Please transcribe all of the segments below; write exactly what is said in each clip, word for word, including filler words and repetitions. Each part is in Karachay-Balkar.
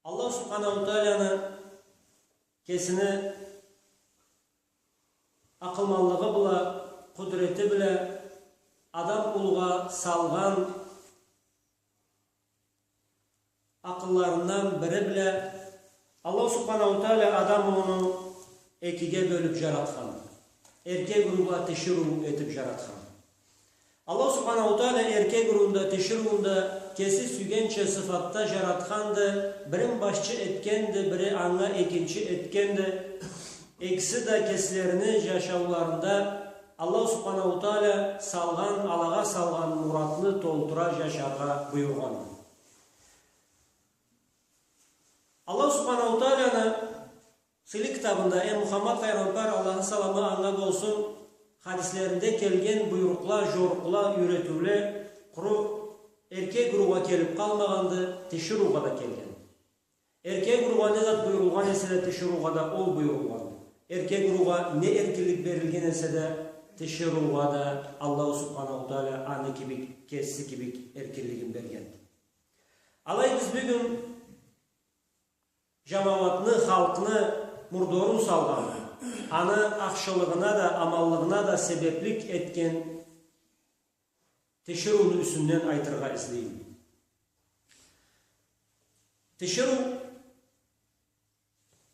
Аллаху Субханаху Тааланы кесини акъылманлыгъы бла, къудрети бла Адам улугъа салгъан акъылларындан бири бла Аллаху Субханаху Таала Адам улуну экиге бёлюп жаратхан. Эркек уруу бла тиширыу этип жаратхан. Аллаху Субханаху Таала эркек урууну да, тиширыуну да кеси сюйгенча сыфатда жаратханды, бирин башчы этгенди, бири анга экинчи этгенди. Экиси да кеслерини жашауларында Аллаху Субханаху Таала салгъан, алагъа салгъан муратны толтура жашаргъа буюргъанды. Аллаху Субханаху Тааланы сыйлы китабында, э, Мухаммад файгъамбар, Аллахны саламы анга болсун, хадислеринде келген буйрукъла, жорукъла, юйретиуле къуру эркек уруугъа келип къалмагъанды, тиширыугъа да келген. Эркек уруугъа не зат буюрулгъан эсе да, тиширыугъа да ол буюрулгъан. Эркек уруугъа не эркинлик берилген эсе да, тиширыугъа да Аллаху Субханаху Таала аны кибик, кеси кибик эркинлигин берген. Алай биз бюгюн жамауатны, халкъны мурдорун салгъан, аны ахшылыгъына да, аманлыгъына да себеплик этген тиширыуну юсюнден айтыргъа излейме. Тиширыу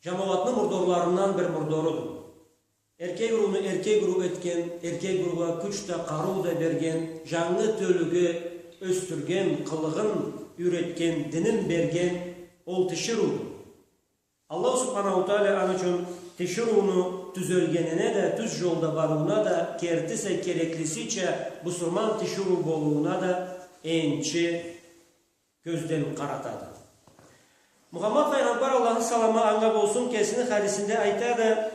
жамауатны мурдорларындан бир мурдоруду. Эркек урууну эркек уруу этген, эркек уруугъа кюч да, къарыу да берген, жангы тёлюге ёсдюрген, къылыгъын юйретген, динин берген ол тиширыуду. Аллаху Субханаху Таала аны ючюн тиширыуну тюзелгенине да, тюз жолда барыуна да, кертиси, кереклисича бусурман тиширыу болууна да энчи кёзден къаратады. Мухаммад файгъамбар, Аллахны саламы анга болсун, кесини хадисинде айтады: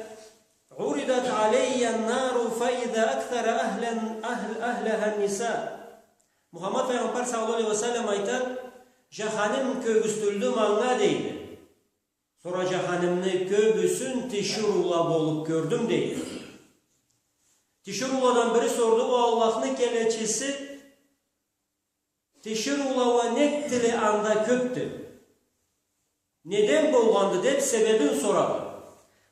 «عرضت علي النار فإذا أكثر أهلا، أهل، أهلها النساء». Мухаммад файгъамбар саллаллаху алейхи ва саллам айтады: «Жаханим кёргюзтюлдю манга», — дейди. «Сора жаханимни кёбюсюн тиширыула болуп кёрдюм», — дейди. Тиширыуладан бири сорду: «О Аллахны келечиси, тиширыула уа нек тиле анда кёпдю? Неден болгъанды?» — деп, себебин сорады.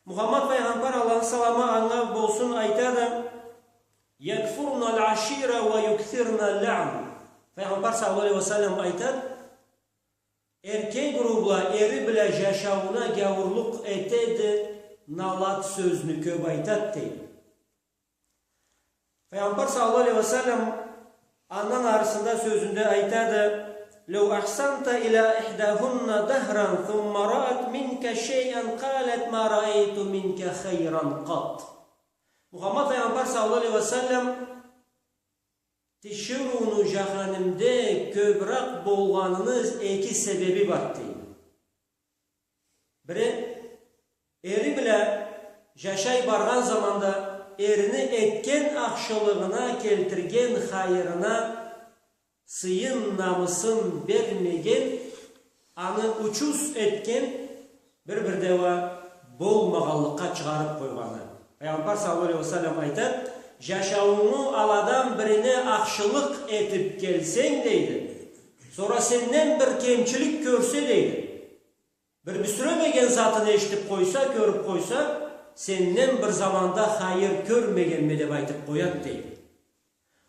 Мухаммад файгъамбар, Аллахны саламы анга болсун, айтады: «يكفرن العشير ويكثرن اللعن». Файгъамбар саллаллаху алейхи ва саллам айтады: «Эркек уруу бла эри бла жашауна гяуурлукъ этеди, налат сёзню кёп айтады», — дейди. Файгъамбар саллаллаху алейхи ва саллам андан арысында сёзюнде айтады: «لو أحسنت إلى إحداهن دهرا ثم رأت منك شيئا قالت ما رأيت منك خيرا قط». Мухаммад файгъамбар саллаллаху алейхи ва саллам: «Тиширыуну жаханимде кёбюрек болгъаныны эки себеби бар», — дейди. Бири, эри бла жашай баргъан заманда эрини этген ахшылыгъына, келтирген хайырына сыйын, намысын бермеген, аны учуз этген, бир-бирде уа болмагъанлыкъгъа чыгъарып къойгъаны. Файгъамбар саллаллаху алейхи ва саллам айтады: «Жашауунгу аладан бирине ахшылыкъ этип келсенг, — дейди, — сора сенден бир кемчилик кёрсе, — дейди, — бир бюсюремеген затын эшитип къойса, кёрюп къойса, сенден бир заманда хайыр кёрмегенме деп айтып къояды», — дейди.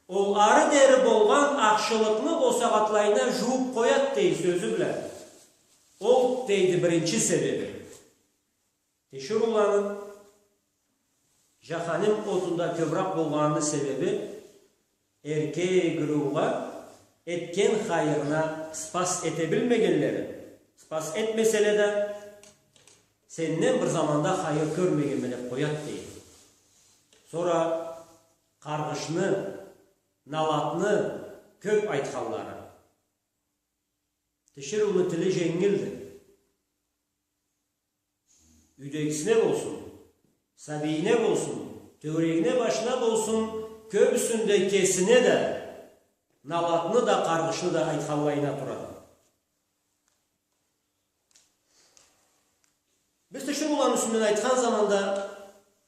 Ол ары дери болгъан ахшылыкъны о сагъатлайына жууп къояды, дейди, сёзю бла. Ол, дейди, биринчи себеби. Тиширыуланы жаханим отунда кёбюрек болгъаныны себеби эркек уруугъа этген хайырына ыспас эте билмегенлери, ыспас этмеселе да, сенден бир заманда хайыр кёрмегенме деп къояды, дейди. Сора къаргъышны, налатны кёп айтханлары. Тиширыуну тили женгилди. Юйдегисине болсун, сабийине болсун, тёгерегине, башына болсун, кёбюсюнде кесине да налатны да, къаргъышны да айтханлайына турады. Биз тиширыуланы юсюнден айтхан заманда,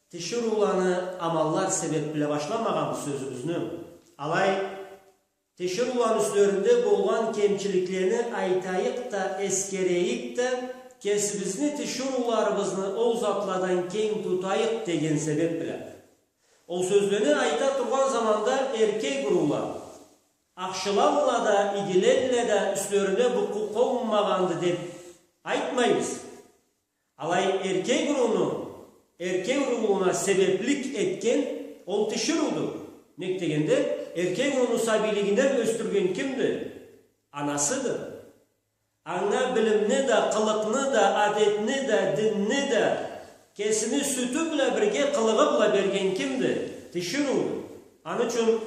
тиширыуланы аманлар себеп бла башламагъанбыз сёзюбюзню. Алай, тиширыуланы юслеринде болгъан кемчиликлени айтайыкъ да, эсгерейик да, кесибизни тиширыуларыбызны ол затладан кенг тутайыкъ деген себеб бла. Ол сёзлени айта тургъан заманда эркек уурула, ахшылалла да, игилелле да юслерине букъу къонмагъанды деб айтмайбыз. Алай эркек ууруну, эркек ууруна себеблик этген ол тиширыуду. Нек дегенде, эркек ууруну сабийлигинден ёсдюрген кимди? Анасыды. Анга билимни да, къылыкъны да, адетни да, динни да, кесини сютю бла бирге къылыгъы бла берген кимди? Тиширыуду. Аны ючюн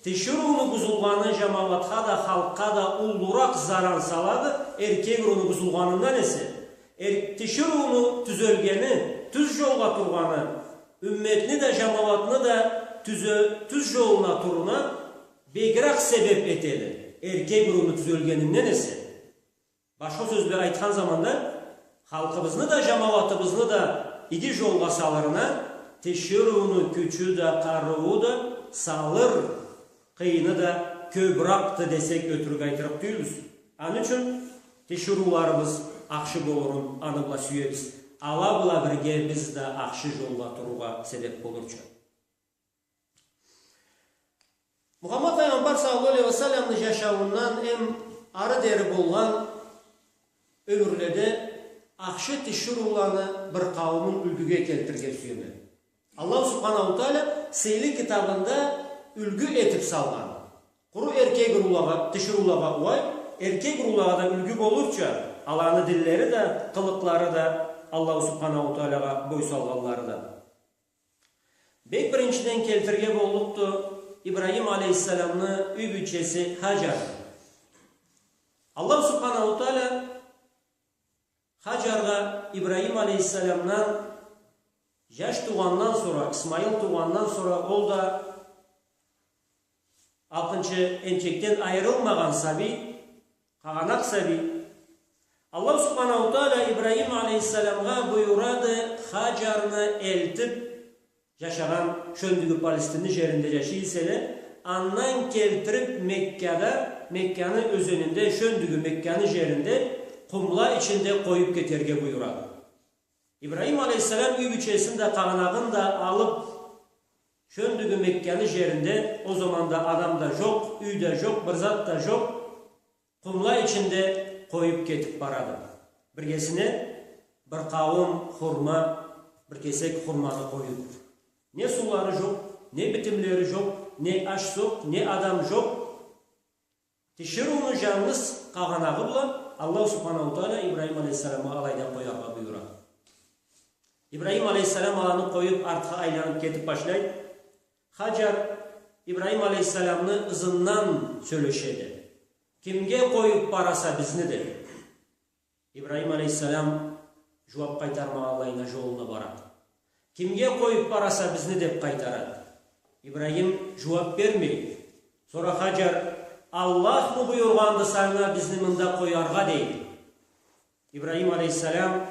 тиширыуну бузулгъаны жамауатха да, халкъгъа да уллуракъ заран салады, эркек ууруну бузулгъанындан эсе. Эр-, тиширыуну тюзелгени, тюз жолгъа тургъаны, умметни да, жамауатны да тюзе-, тюз жолуна туруна бегирек себеб этеди, эркек ууруну тюзелгенинден эсе. Башха сёз бла айтхан заманда, халкъыбызны да, жамауатыбызны да иги жолгъа салырына тиширыуну кючю да, къарыуу да, салыр къыйыны да кёбюрекди десек, ётюрюк айтырыкъ тюйюлбюз. Аны ючюн тиширыуларыбыз ахшы болурун аны бла сюебиз. Ала бла бирге биз да ахшы жолгъа турургъа себеб болурча. Мухаммад Пайгъамбар саллаллаху алейхи ва салламны жашауундан эм ары дери болгъан ёмюрледе ахшы тиширыуланы бир къауумун юлгюге келтирирге сюеме. Аллаху Субханаху Тааля сыйлы китабында юлгю этиб салгъан. Къуру эркек уурулагъа, тиширыулагъа угъай, эркек уурулагъа да юлгю болурча, аланы динлери да, къылыкълары да, Аллаху Субханаху Таалягъа бой салгъанлары да. Бек биринчиден келтирирге боллукъду Ибрахим алейхиссаламны юй бийчеси Хаджар. Аллаху Субханаху Тааля Хаджаргъа Ибрахим алейхиссаламдан жаш туугъандан сора, Исмаил туугъандан сора, ол да алкъынчы эмчекден айырылмагъан сабий, къагъанакъ сабий. Аллаху Субханаху Тааля Ибрахим алейхиссаламгъа буюрады Хаджарны элтиб, жашагъан шёндюгю Палестинни жеринде жашай эселе, андан келтириб Меккада, Мекканы ёзенинде, шёндюгю Мекканы жеринде, къумла ичинде къоюб кетерге буюрады. Ибрахим алейхиссалам юй бийчесин да, къагъанагъын да алыб, шёндюгю Мекканы жеринде, ол заманда адам да жокъ, юй да жокъ, бир зат да жокъ, къумла ичинде къоюб кетиб барады. Биргесине бир къауум хурма, бир кесек хурманы къоюб. Не суулары жокъ, не битимлери жокъ, не аш-сокъ, не адам жокъ. Тиширыуну жангыз къагъанагъы бла Аллаху Субханаху Тааля Ибрахим алейхиссаламгъа алайда къояргъа буюрады. Ибрахим алейхиссалам аланы къоюб, артха айланыб кетиб башлайды. Хаджар Ибрахим алейхиссаламны ызындан сёлешеди. «Кимге къоюб бараса бизни?» — деб. Ибрахим алейхиссалам жууаб къайтармагъанлайына жолуна барады. «Кимге къоюб бараса бизни?» — деб къайтарады. Ибрахим жууаб бермейди. Сора Хаджар: «Аллахмы буюргъанды санга бизни мында къояргъа?» — дейди. Ибрахим алейхиссалам: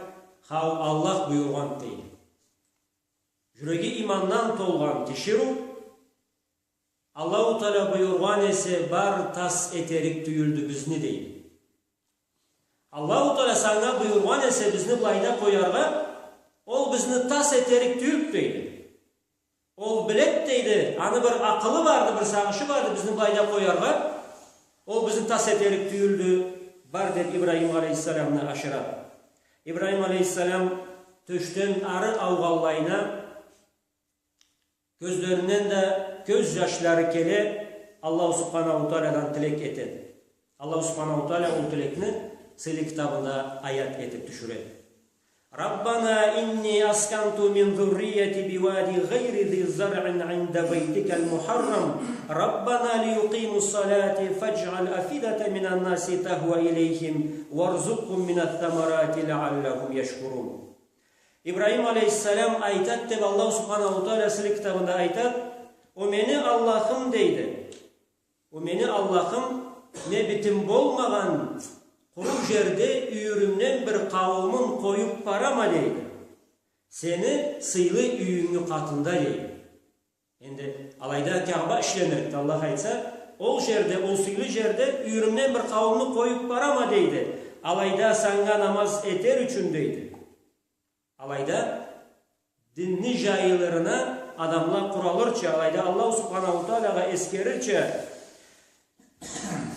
«Хау, Аллах буюргъанды», — дейди. Жюреги имандан толгъан тиширыу: «Аллаху Тааля буюргъан эсе, бары тас этерик тюйюлдю бизни», — дейди. «Аллаху Тааля санга буюргъан эсе бизни былайда къояргъа, ол бизни тас этерик тюйюлдю», — дейди. «Ол биледи, — дейди, — аны бир акъылы барды, бир сагъышы барды бизни былайда къояргъа. Ол бизни тас этерик тюйюлдю, бар», — деб Ибрахим алейхиссаламны ашырады. Ибрахим алейхиссалам тёшден ары аугъанлайына, кёзлеринден да кёз жашлары келе, Аллаху Субханаху Таалядан тилек этеди. Аллаху Субханаху Тааля ол тилекни сыйлы китабында аят этиб тюшюреди. «ربنا إني أسكنت من ذريتي بواد غير ذي زرع عند بيتك المحرم ربنا ليقيموا الصلاة فاجعل أفئدة من الناس تهوي إليهم وارزقهم من الثمرات لعلهم يشكرون». Ибрахим алейхиссалам айтад, деб Аллаху Субханаху Тааля сыйлы китабында айтад: «О мени Аллахым, — дейди, — о мени Аллахым, не битим болмагъан къуру жерде юйюрюмден бир къауумун къоюб барама, — дейди, — сени сыйлы юйюнгю къатында», — дейди. Энди алайда Каъба ишленирикди, Аллах айтса, ол жерде, ол сыйлы жерде юйюрюмден бир къауумну къоюб барама, дейди. Алайда санга намаз этер ючюн, дейди. Алайда динни жайылырына адамла къуралырча, алайда Аллаху Субханаху Таалагъа эсгерирча,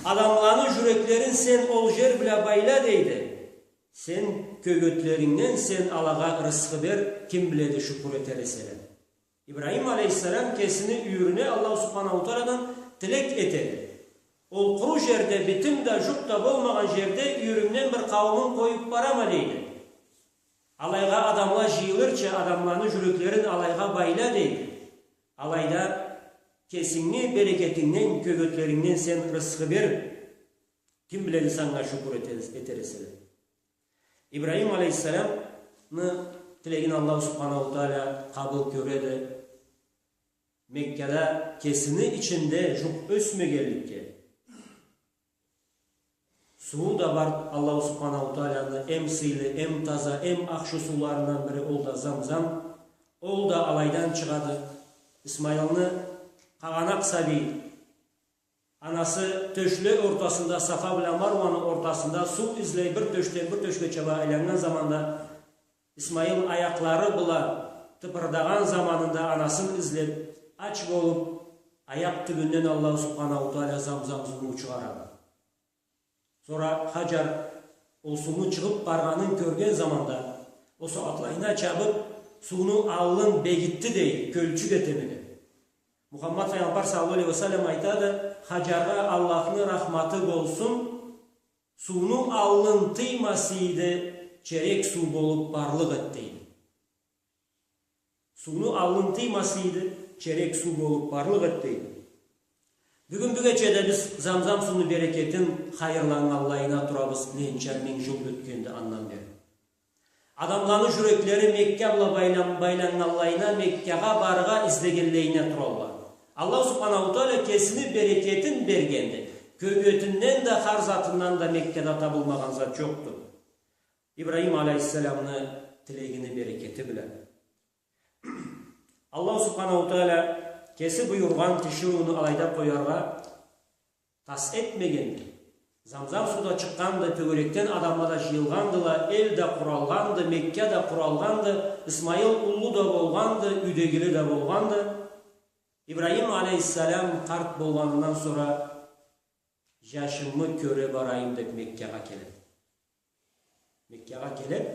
адамланы жюреклерин сен ол жер бла байла, дейди. Сен кёгетлерингден сен алагъа рысхы бер, ким биледи, шукур этер эселе. Ибрахим алейхиссалам кесини юйюрюне Аллаху Субханаху Тааладан тилек этеди. Ол къуру жерде, битим да, жукъ да болмагъан жерде юйюрюмден бир къауумум къоюп барама, дейди. Алайгъа адамла жыйылырча, адамланы жюреклерин алайгъа байла, дейди. Алайда кесинги берекетингден, кёгетлерингден сен рысхы бер. Ким биледи, санга шукур этер, этер эселе. Ибрахим алейхиссаламны тилегин Аллаху Субханаху Таала къабыл кёреди. Меккада кесини ичинде жукъ ёсмегенликге, сууу да бар Аллаху Субханаху Тааланы эм сыйлы, эм таза, эм ахшы сууларындан бири, ол да Замзам. Ол да алайдан чыгъады. Исмайылны къагъанакъ сабий, анасы тёшле ортасында, Сафа бла Маруаны ортасында суу излей, бир тёшден бир тёшге чаба айланнган заманда, Исмайыл аякълары бла тыпырдагъан заманында анасын излеп, ач болуп, аякъ тюбюнден Аллаху Субханаху Таала Замзам сууну чыгъарады. Сора Хаджар ол сууну чыгъып баргъанын кёрген заманда, ол сагъатлайына чабып, сууну аллын бегитди, дейди, кёлчюк этеме деп. Мухаммад Файгъамбар саллаллаху алейхи ва саллам айтады: «Хаджаргъа Аллахны рахматы болсун, сууну аллын тыймасыйды, черек суу болуп барлыкъ эди», — дейди. Сууну аллын тыймасыйды, черек суу болуп барлыкъ эди, дейди. Бюгюн бюгече да биз Замзам сууну берекетин хайырланнганлайына турабыз, ненча минг жыл ётгенди андан бери. Адамланы жюреклери Мекка бла байлан-, байланнганлайына, Меккагъа барыргъа излегенлейине туралла. Аллаху Субханаху Таала кесини берекетин бергенди. Кёгетинден да, хар затындан да Меккада табылмагъан зат жокъду. Ибрахим алейхиссаламны тилегини берекети бла. Аллаху Субханаху Таала кеси буюргъан тиширыуну алайда къояргъа тас этмегенди. Замзам суу да чыкъгъанды, тёгерекден адамла да жыйылгъандыла, эл да къуралгъанды, Мекка да къуралгъанды, Исмайыл уллу да болгъанды, юйдегили да болгъанды. Ибрахим алейхиссалам къарт болгъанындан сора, жашымы кёре барайым деп, Меккагъа келеди. Меккагъа келеди.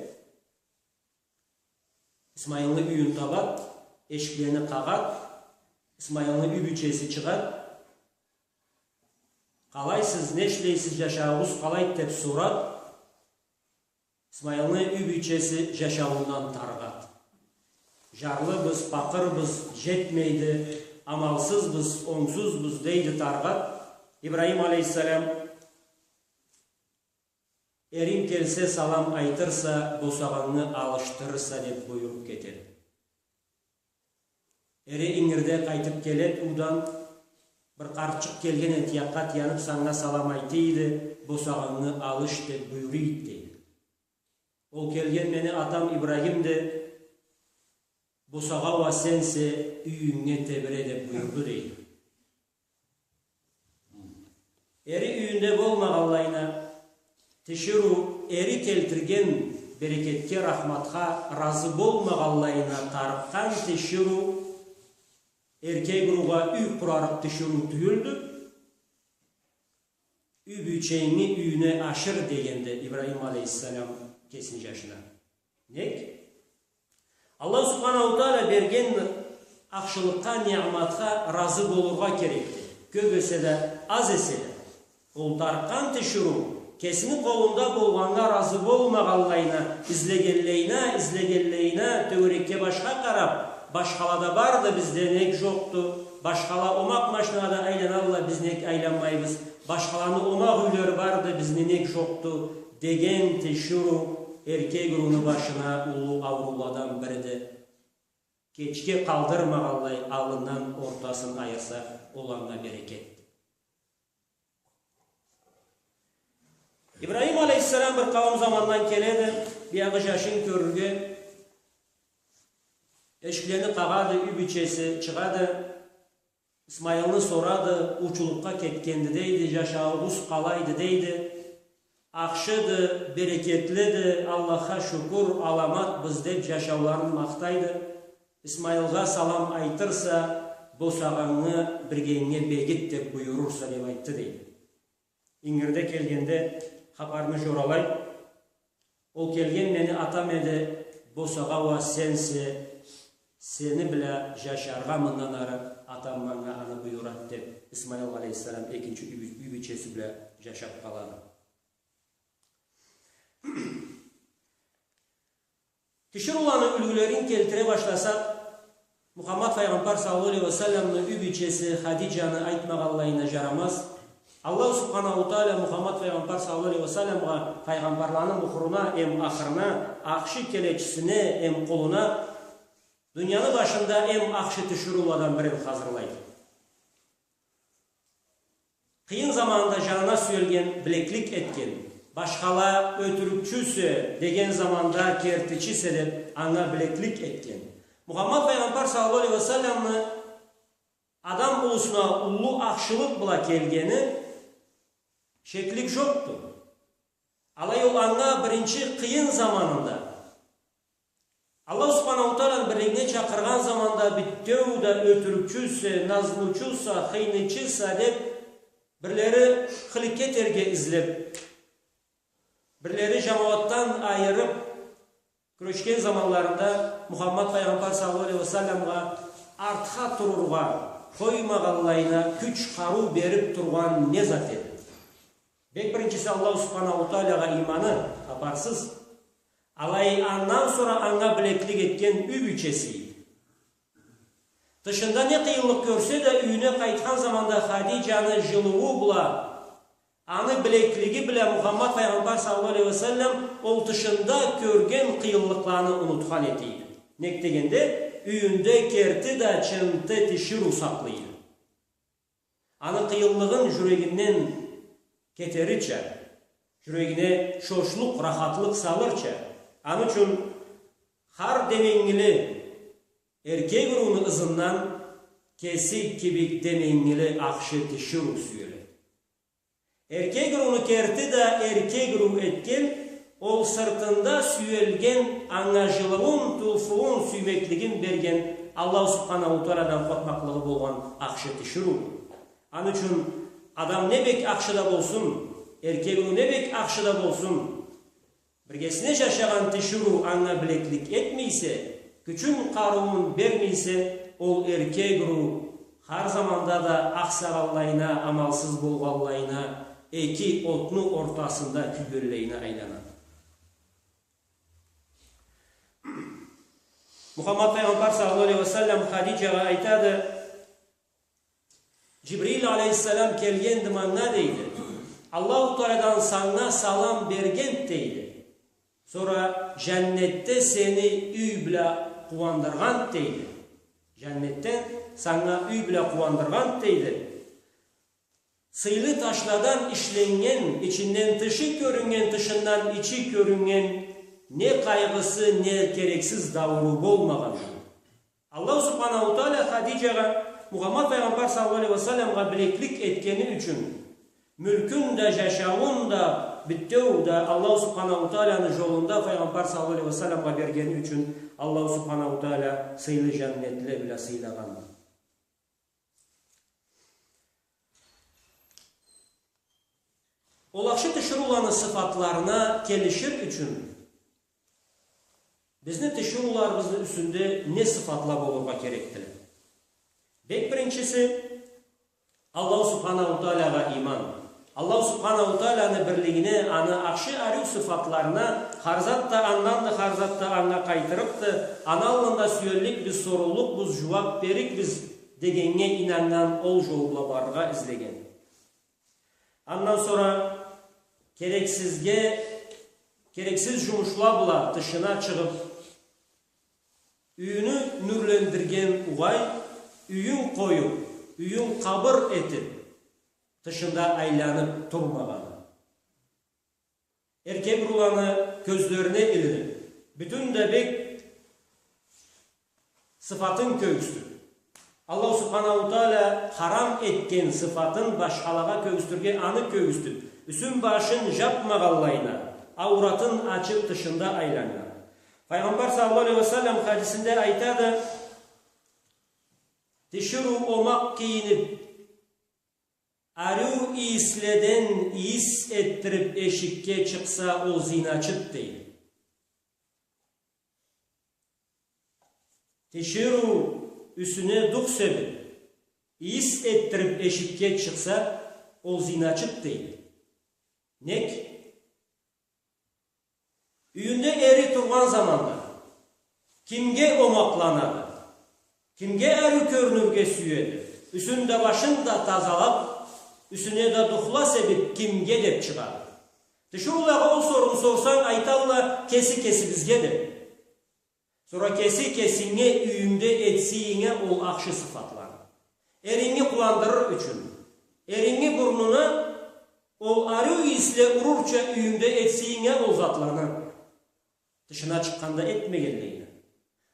Исмайылны юйюн табады, эшиклени къагъады. Исмайылны юй бийчеси чыгъады. «Къалайсыз, не ишлейсиз, жашауугъуз къалайды?» — деп сорады. Исмайылны юй бийчеси жашауундан тарыгъады. «Жарлыбыз, пакъырбыз, жетмейди, амалсызбыз, онгсузбуз», — дейди, тарыгъады. Ибрахим алейхиссалам: «Эринг келсе, салам айтырса, босагъангы алышдырырса», — деп буюруп кетеди. Эри ингирде къайтып келеди уудан, бир къартчыкъ келген эди, тиякъгъа таянып, санга салам айтыйды, босагъангы алыш деп буюрыйды, дейди. Ол келген мени атам Ибрахимди, босагъа уа сенсе, юйюнге тебире деп буюрду, дейди. Эри юйюнде болмагъанлайына, тиширыу эри келтирген берекетге, рахматха разы болмагъанлайына, тарыкъгъан тиширыу эркек ырыугъа юй къурарыкъ тиширыу тюйюлдю. «Юй бийченгни юйюне ашыр», — дегенди Ибрахим алейхиссалам кесини жашына. Нек? Аллаху Субханаху Таала берген ахшылыкъгъа, ниъматха разы болургъа керекди. Кёп эсе да, аз эсе да. Ол тарыкъгъан тиширыу кесини къолунда болгъаннга разы болмагъанлайына, излегенлейине, излегенлейине, тёгерекге башха къарап, «Башхалада барды, бизде нек жокъду? Башхала омакъ машинада айланалла, биз нек айланмайбыз? Башхаланы омакъ юйлери барды, бизде нек жокъду?» — деген тиширыу эркек ырыуну башына уллу аурууладан бириди. Кечге къалдырмагъанлай, аллындан ортасын айырса, ол анга берекетди. Ибрахим алейхиссалам бир къауум замандан келеди, биягъы жашын кёрюрге. Эшиклени къагъады, юй бийчеси чыгъады. Исмайылны сорады, уучулукъгъа кетгенди, дейди, жашауугъуз къалайды, дейди. ахшыды, берекетлиди, Аллахха шукур, аламатбыз деп жашауларын махтайды. Исмайылгъа салам айтырса, босагъангы биргенге бегит деп буюрурса, деп айтды, дейди. Ингирде келгенде хапарны жоралай. Ол келген мени атам эди, босагъа уа сенсе, сени бла жашаргъа мындан ары атам манга аны буюрады деп, Исмайыл алейхиссалам экинчи юй-, юй бийчеси бла жашап къалады. Тиширыуланы юлгюлерин келтире башласакъ, Мухаммад файгъамбар саллаллаху алейхи ва салламны юй бийчеси Хадиджаны айтмагъанлайына жарамаз. Аллаху субханаху ва тааля Мухаммад файгъамбар саллаллаху алейхи ва салламгъа, файгъамбарланы мухуруна эм ахырына, ахшы келечисине эм къулуна дунияны башында эм ахшы тиширыуладан бирин хазырлайды. Къыйын заманында жанына сюелген, билеклик этген, башхала ётюрюкчюсе деген заманда кертичисе деп, анга билеклик этген. Мухаммад файгъамбар саллаллаху алейхи ва салламны адам улусуна уллу ахшылыкъ бла келгени шеклик жокъду. Алай ол анга биринчи къыйын заманында Аллаху субханаху ва тааланы бирлигине чакъыргъан заманда битеу да ётюрюкчюсе, назлучуса, хыйнычыса деп, бирлери хыликке этерге излеп, бирлери жамауатдан айырып кюрешген заманларында Мухаммад файгъамбар саллаллаху алейхи ва салламгъа артха турургъа къоймагъанлайына кюч-къарыу берип тургъан не зат эди? Бек биринчиси Аллаху субханаху ва тааляга иманы, хапарсыз. Алай андан сора анга билеклик этген юй бийчеси эди. Тышында не къыйынлыкъ кёрсе да, юйюне къайтхан заманда Хадиджаны жылыуу бла, аны билеклиги бла Мухаммад файгъамбар саллаллаху алейхи ва саллам ол тышында кёрген къыйынлыкъланы унутхан эте эди. Нек дегенде, юйюнде керти да чынты тиширыу сакълай эди. Аны къыйынлыгъын жюрегинден кетерирча, жюрегине шошлукъ, рахатлыкъ салырча, аны ючюн хар деменгили эркек урууну ызындан кеси кибик деменгили ахшы тиширыу сюеле. Эркек урууну керти да эркек уруу этген, ол сыртында сюелген, анга жылыуун, тулфуун, сюймеклигин берген Аллаху субханаху ва таалядан къоркъмакълыгъы болгъан ахшы тиширыу. Аны ючюн адам не бек ахшы да болсун, эркек уруу не бек ахшы да болсун, биргесине жашагъан тиширыу анга билеклик этмейсе, кючюн, къарыуун бермейсе, ол эркек уруу хар заманда да ахсагъанлайына, амалсыз болгъанлайына, эки отну ортасында кюйгенлейине айланады. Мухаммад файгъамбар саллаллаху алейхи ва саллам Хадиджагъа айтады: Джибрил алейхиссалам келгенди манга, дейди. Аллаху Тааладан санга салам берген, дейди. Сора жаннетде сени юй бла къууандыргъан, дейди. Жаннетден санга юй бла къууандыргъан, дейди. Сыйлы ташладан ишленнген, ичинден тышы кёрюннген, тышындан ичи кёрюннген, не къайгъысы, не керексиз дауруу болмагъан. Аллаху Субханаху Тааля Хадиджагъа Мухаммад Пайгъамбар саллаллаху алейхи ва салламгъа билеклик этгени ючюн, мюлкюн да, жашауун да, битеу да Аллаху Субханаху Тааляны жолунда Пайгъамбар саллаллаху алейхи ва салламгъа бергени ючюн Аллаху Субханаху Тааля сыйлы жаннетле бла сыйлагъанды. Ол ахшы тиширыуланы сыфатларына келишир ючюн, бизни тиширыуларыбызны юсюнде не сыфатла болургъа керекдиле? Бек биринчиси, Аллаху Субханаху Таалягъа иман. Аллаху Субханаху Тааляны бирлигине, аны ахшы ариу сыфатларына, хар зат да анданды, хар зат да анга къайтырыкъды, аны аллында сюелликбиз, соруллукъбуз, жууап берликбиз дегеннге ийнаннган, ол жол бла барыргъа излеген. Андан сора керексизге, керексиз жумушла бла тышына чыгъып, юйюню нюрлендирген угъай, юйюн къоюп, юйюн къабыр этип, тышында айланып турмагъаны. Эркек урууланы кёзлерине илинип, бютюн да бек сыфатын кёргюзтюп, Аллаху Субханаху Тааля харам этген сыфатын башхалагъа кёргюзтюрге аны кёргюзтюп, юсюн-башын жапмагъанлайына, ауратын ачып тышында айланнган. Файгъамбар саллаллаху алейхи ва саллам хадисинде айтады: «Тиширыу омакъ кийинип, ариу ийиследен ийис этдирип эшикге чыкъса, ол зиначыды», — дейди. Тиширыу юсюне дукъ себип, ийис этдирип эшикге чыкъса, ол зиначыды, дейди. Нек? Юйюнде эри тургъан заманда кимге омакъланады? Кимге ариу кёрюнюрге сюеди? Юсюн да, башын да тазалап, юсюне да духла себип, кимге деп чыгъады? Тиширыулагъа ол сорууну сорсанг, айталла: «Кеси кесибизге», — деп. Сора кеси кесинге юйюнгде этсейинг а ол ахшы сыфатланы, эринги къууандырыр ючюн, эринги бурнуна ол ариу ийисле урурча юйюнгде этсейинг а ол затланы, тышына чыкъгъанда этмегенлейине.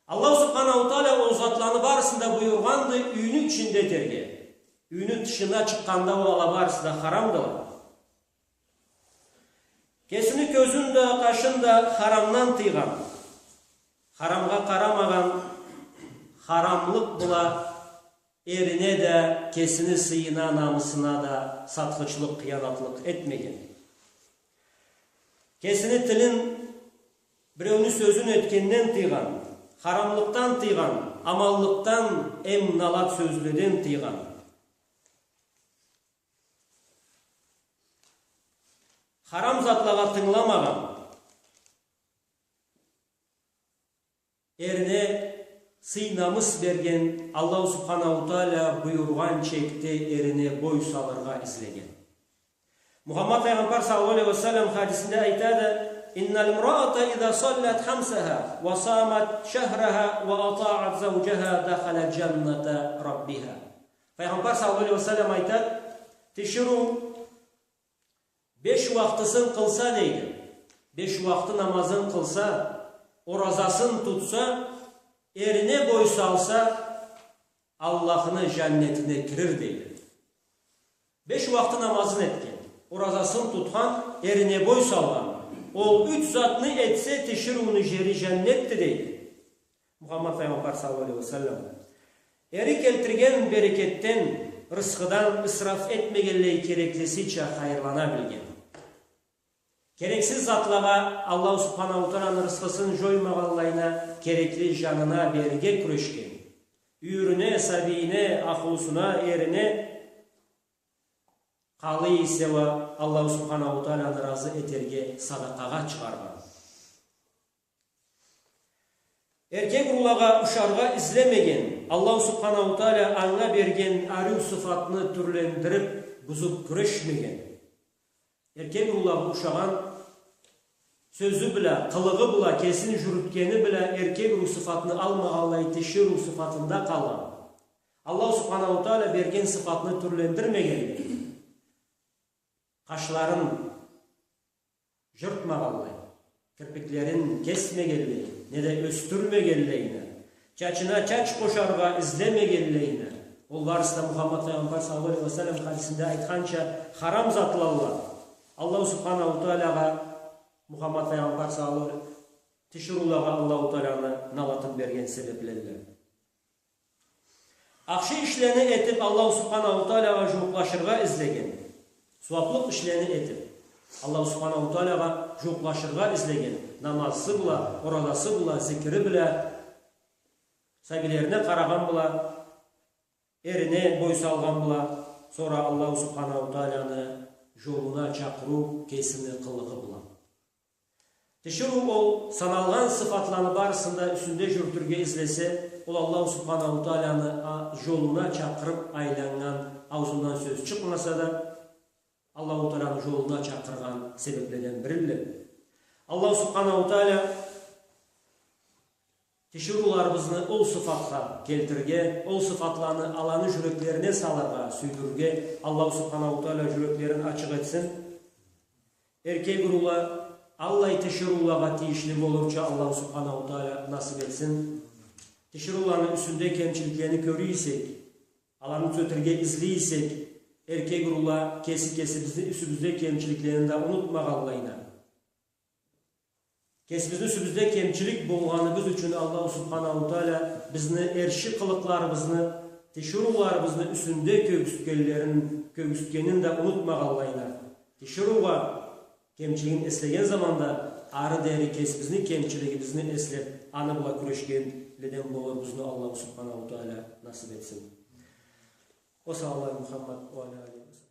Аллаху Субханаху Тааля ол затланы барысын да буюргъанды юйню ичинде этерге. Юйню тышына чыкъгъанда ол ала барысы да харамдыла. Кесини кёзюн да, къашын да харамдан тыйгъан, харамгъа къарамагъан, харамлыкъ бла эрине да, кесини сыйына, намысына да сатхычлыкъ, хыянатлыкъ этмеген. Кесини тилин биреуню сёзюн этгенден тыйгъан, харамлыкъдан тыйгъан, аманлыкъдан эм налат сёзледен тыйгъан. Харам затлагъа тынгыламагъан, эрине сый-намыс берген, Аллаху Субханаху Тааля буюргъан чекде эрине бой салыргъа излеген. Мухаммад Файгъамбар саллаллаху алейхи ва саллам хадисинде айтады: «إن المرأة إذا صلت خمسها وصامت شهرها وأطاعت زوجها دخلت جنة ربها». Файгъамбар саллаллаху алейхи ва саллам айтады: тиширыу беш уахтысын къылса, дейди, беш уахты намазын къылса, оразасын тутса, эрине бой салса, Аллахыны жаннетине кирир, дейди. Беш уахты намазын этген, оразасын тутхан, эрине бой салгъан, ол юч затны этсе, тиширыуну жери жаннетди, дейди Мухаммад Файгъамбар саллаллаху алейхи ва саллам. Эри келтирген берекетден, рысхыдан ысраф этмегенлей, кереклисича хайырлана билген. Керексиз затлагъа Аллаху Субханаху Тааляны рысхысын жоймагъанлайына, керекли жанына берирге кюрешген. Юйюрюне, сабийине, ахлусуна, эрине, къалай эсе уа Аллаху Субханаху Тааляны ыразы этерге садакъагъа чыгъаргъан. Эркек урулагъа ушаргъа излемеген, Аллаху Субханаху Тааля анга берген ариу сыфатны тюрлендирип, бузуп кюрешмеген. Эркек урулагъа ушагъан сёзю бла, къылыгъы бла, кесин жюрютгени бла эркек уру сыфатны алмагъанлай, тиширыу сыфатында къалгъан. Аллаху Субханаху Тааля берген сыфатны тюрлендирмегенлей, къашларын жыртмагъанлай, кирпиклерин кесмегенлей, неда ёсдюрмегенлейине, чачына чач къошаргъа излемегенлейине, ол барысы да Мухаммад Файгъамбар саллаллаху алейхи ва саллам хадисинде айтханча харам затладыла. Аллаху Субханаху Таалягъа Мухаммад Файгъамбар саллаллаху алейхи ва саллам тиширыулагъа Аллаху Тааляны налатын берген себепледиле. Ахшы ишлени этип, Аллаху Субханаху Таалягъа жууукълашыргъа излеген. Сууаплыкъ ишлени этип, Аллаху Субханаху Таалягъа жууукълашыргъа излеген. Намазы бла, оразасы бла, зикири бла, сабийлерине къарагъан бла, эрине бой салгъан бла, сора Аллаху Субханаху Тааляны жолуна чакъырыу кесини къылыгъы бла. Тиширыу ол саналгъан сыфатланы барысын да юсюнде жюрютюрге излесе, ол Аллаху Субханаху Тааляны, а, жолуна чакъырып айланнган, аузундан сёз чыкъмаса да, Аллаху Тааляны жолуна чакъыргъан себепледен бирилди. Аллаху Субханаху Тааля тиширыуларыбызны ол сыфатха келтирирге, ол сыфатланы аланы жюреклерине салыргъа, сюйдюрюрге Аллаху Субханаху Тааля жюреклерин ачыкъ этсин. Эркек урула аллай тиширыулагъа тийишли болурча Аллаху Субханаху Тааля насып этсин. Тиширыуланы юсюнде кемчиликлени кёре эсек, аланы тюзетирге излей эсек, эркек урула кеси кесибизни юсюбюзде кемчиликлерин да унутмагъанлайына. Кесибизни юсюбюзде кемчилик болгъаныбыз ючюн Аллаху Субханаху Тааля бизни эрши къылыкъларыбызны, тиширыуларыбызны юсюнде кёргюзтгенлерин, кёргюзтгенин да унутмагъанлайына. Тиширыугъа кемчилигин эслеген заманда ары дери кесибизни кемчилигибизни эслеп, аны бла кюрешгенледен болурбузну Аллаху Субханаху Тааля насып этсин. Ва саллаллаху Мухаммад ва аля алихи ва саллам.